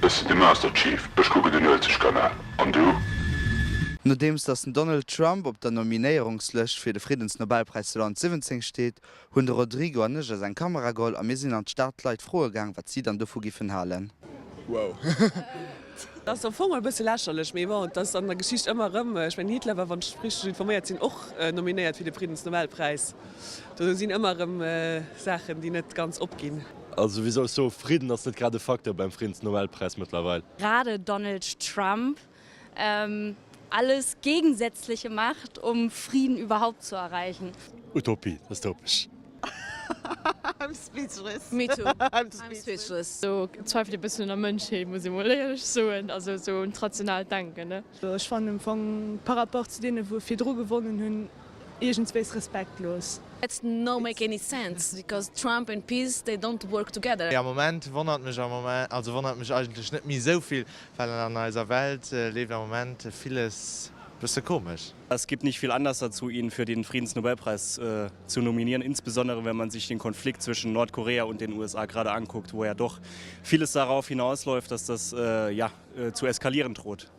Ech sinn de Master Chief, ech kucken den Uelzechtkanal. An du? Nodeems datt den Donald Trump op der Nominéierungslëscht fir de Friddensnobelpräis 2017 steet, hunn de Rodrigo an ech eis eng Kamera geholl a mir sinn an d'Stad d'Leit froe gaang, wat si dann dovu giffen halen. Wow. Dat ass am Fong e bësse lächerlech, mee bon, et ass an der Geschicht ëmmer erëm, ech mengen Hitler war, wann ech richteg informéiert sinn, och nominéiert fir de Friddensnobelpräis. Do sinn ëmmer erëm Saachen, déi net ganz opginn. Also wéi soll ech soen, Fridden ass net grad e Facteur beim Friddensnobelpräis mëttlerweil. Gerade Donald Trump alles Gegensätzliche macht, um Frieden überhaupt zu erreichen. Utopie, dystopesch. I'm speechless. Me too. I'm speechless. Do zweifelt ee bëssen un der Mënschheet, muss ee mol éierlech soen. Also esou un d'rationaalt Denken, ne? Ech fannen am Fong par rapport zu deene wou virdru gewonnen hunn iergendswéis respektlos. It's no make any sense because Trump and peace they don't work together. Am Moment wonnert mech am Moment, also wonnert mech eigentlech net méi esou vill, well an eiser Welt leeft am Moment villes bësse komesch. Es gibt nicht viel Anlass dazu, ihn für den Friedensnobelpreis zu nominieren, insbesondere wenn man sich den Konflikt zwischen Nordkorea und den USA gerade anguckt, wo ja doch vieles darauf hinausläuft, dass das ja zu eskalieren droht.